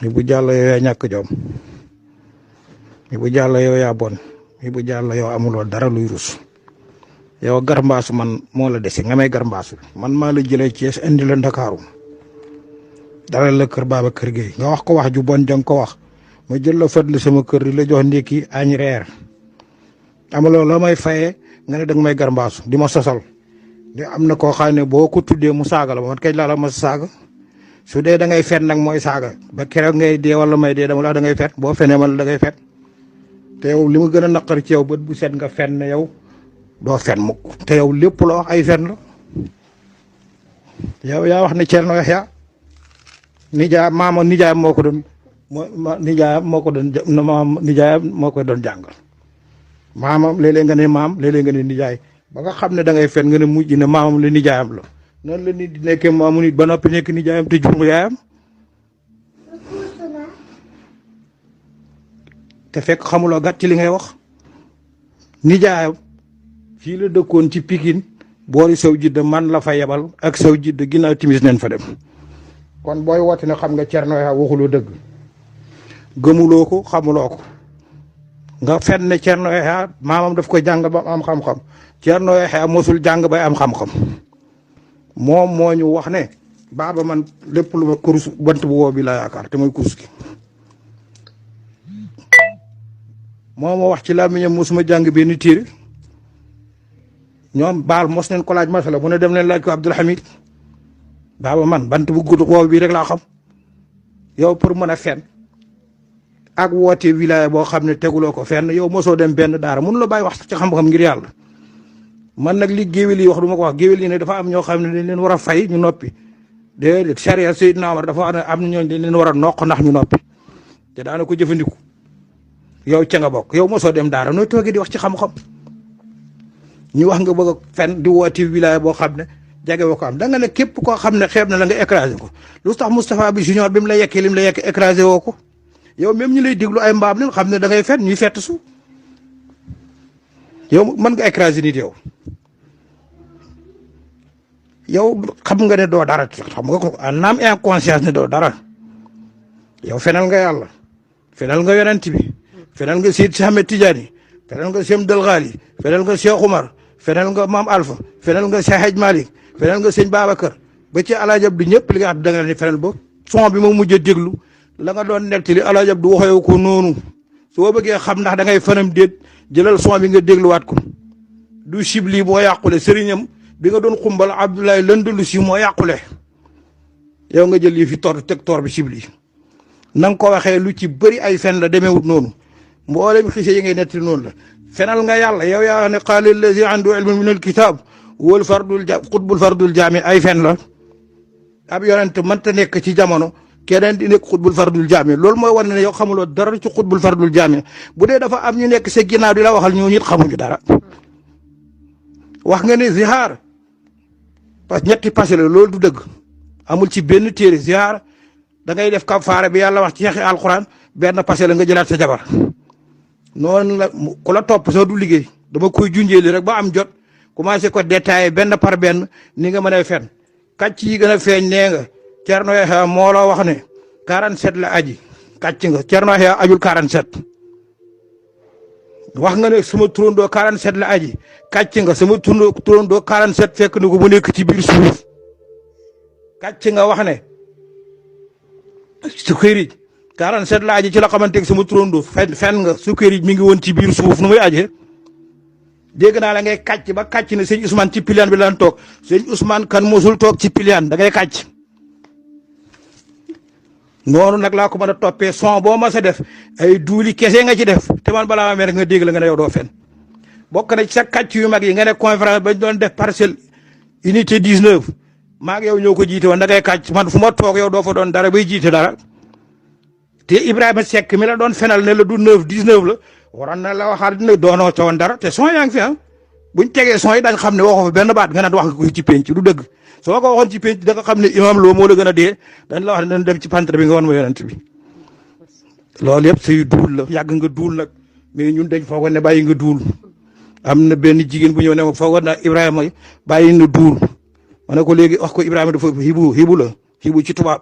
Ibou Diallo yow yaa ñàkk jom Ibou Diallo yow yaa bon Ibou Diallo yow amuloo dara luy rus yow garmbaasu man moo la dese nga may garmbaasu man maa la jëlee Thiès indi la Ndakaaru dalal la kër Babacar Gueye nga wax ko wax ju bon jang ko wax ma jël la fëtli sama kër di la jox ndékki añ reer amuloo la may fayee nga ne danga may garbaasu di ma sosal de am na koo xam ne boo ko tuddee mu saaga la man kay laa la ma saaga su dee da ngay fet nag mooy saaga ba keroog ngay dee wala may dee dama la da ngay fet boo fenee man da ngay fet te yow li ma gën a naqari ci yow bët bu set nga fen ne yow doo fen mukk te yow lépp la wax ay fen la yow yaa wax ne Thierno Yahya nijaayam moo ko doon nijaayam moo ko doon jàngal maamam léeg-léeg nga ne maam léeg-léeg nga ne nijaay ba nga xam ne da ngay fen nga ne mujj ne maamam la nijaayam la noonu la nit di nekkee maamu nit ba noppi nekk nijaayam te jur yaayam te fekk xamuloo gàtt ci li ngay wax nijaayam fii la dëkkoon ci Pikine boori saw jidda man la fa yebal ak saw jidda ginnaaw timis neen fa dem kon booy woote ne xam nga Thierno Yahya waxuloo dëgg gëmuloo ko xamuloo ko nga fen ne Thierno Yahya maamam daf ko jàng ba am xam-xam Thierno Yahya mosul jàng bay am xam-xam moom moo ñu wax ne baaba man lépp lu ma kurus bant bu woo bi la yaakaar te mooy kurus gi moo ma wax ci làmmiñam mosuma jàng benn téere ñoom baal mos neen ko laaj masala mu ne dem leen laaj ko Abdoul Hamid baaba man bant bu gudd woow bi rek laa xam yow pour mën a fen ak woote wilaya boo xam ne teguloo ko fenn yow mosoo dem benn daara mun la bàyyi wax ci xam-xam ngir yàlla man nag li géwél yi wax du ma ko wax géwél yi ne dafa am ñoo xam ne dañ leen war a fay ñu noppi déedéet charia Seydina Omar dafa wax ne am na ñooñu dañ leen war a noq ndax ñu noppi te daana ko jëfandiku yow ca nga bokk yow mosoo dem daara nooy toogee di wax ci xam-xam ñu wax nga bëgg a fen di woote wilaya boo xam ne jage woo ko am da nga ne képp koo xam ne xeeb na la nga écrasé ko lu tax Moustapha bi junior bi mu la yekkee lim la yekk écrasé woo ko yow même ñu lay déglu ay mbaam leen xam ne da ngay fen ñuy fett su yow mën nga écrasé nit yow xam nga ne doo dara xam nga ko en âme et en conscience ne doo dara yow fenal nga yàlla fenal nga yonent bi fenal nga Seydi Ahmed Tidiane fenal nga Cheikh Del Ghali fenal nga Cheikh Oumar fenal nga Maam Alpha fenal nga Cheikh Hadj Malick fenal nga sëñ Babacar ba ci Alaaji Abdu ñëpp li nga xam da nga leen di fenal ba son bi ma mujj a déglu la nga doon nettali Alaaji Abdu waxee ko noonu soo bëggee xam ndax da ngay fanam déet jëlal son bi nga dégluwaat ko du Chibli moo yàqule sëriñam bi nga doon xumbal Abdoulaye lëndalu si moo yàqule yow nga jël yi fi tor teg toor bi Chibli na nga ko waxee lu ci bëri ay fen la demeewut noonu mboolem xise yi ngay nettali noonu la fenal nga yàlla yow yaa ne qaala allazi andu ilmun min alkitab wal xutbul fardul jaami ay fen la ab yonent mënta nekk ci jamono keneen di nekk xutbul fardul jaami loolu mooy wane ne yow xamuloo dara ci xutbul fardul jaami bu dee dafa am ñu nekk sa ginnaaw di la waxal ñoo nit xamuñu dara wax nga ne zihaar parce que ñetti passé la loolu du dëgg amul ci benn téere zihaar da ngay def kafaara bi yàlla wax ci yaxi alquran benn passé la nga jëlaat sa jabar noonu la ku la topp soo du liggéey dama koy junjeeli rek ba am jot commencé ko détaillé benn par benn ni nga mën a fen kàcc yi gën a feeñ nee nga Thierno Yahya moo la wax ne 47 la aji kàcc nga Thierno Yahya ajul 47 wax nga ne sama turandoo 47 la aji kàcc nga sama turandoo 47 fekk na ko bu nekk ci biir suuf kàcc nga wax ne Sukkari 47 la aji ci la xamante ne sama turandoo fen nga Sukkari mi ngi woon ci biir suuf nu muy ajee dégg naa la ngay kàcc ba kàcc ne sëñ Ousmane ci piliane bi lan toog sëñ Ousmane kan mosul toog ci piliane da ngay kàcc noonu nag laa ko mën a toppee son boo ma sa def ay duuli kese nga ci def te man balaa ma mer nga dégg la nga ne yow doo fen bokk na ci sa kàcc yu mag yi nga ne conférence bañ doon def parcelle unité 19 maa ngi yow ñoo ko jiite woon da ngay kàcc man fu ma toog yow doo fa doon dara bay jiite dara te Ibrahima Seck mi la doon fenal ne la du 9 19 la waroon na la waxaat ne doonoo ca woon dara te son yaa ngi fi buñ tegee son yi dañ xam ne waxoo fa benn baat nga naan wax nga ko ci penc du dëgg soo ko waxoon ci penc da nga xam ne imam loo moo la gën a dee dañ la wax ne dañ dem ci pantre bi nga wan ma yonent bi loolu yëpp say duul la yàgg nga duul nag mais ñun dañ foogoon ne bàyyi nga duul am na benn jigéen bu ñëw ne ma foogoon na Ibrahima bàyyi na duul ma ne ko léegi wax ko Ibrahima dafa hibu la hibu ci tubaab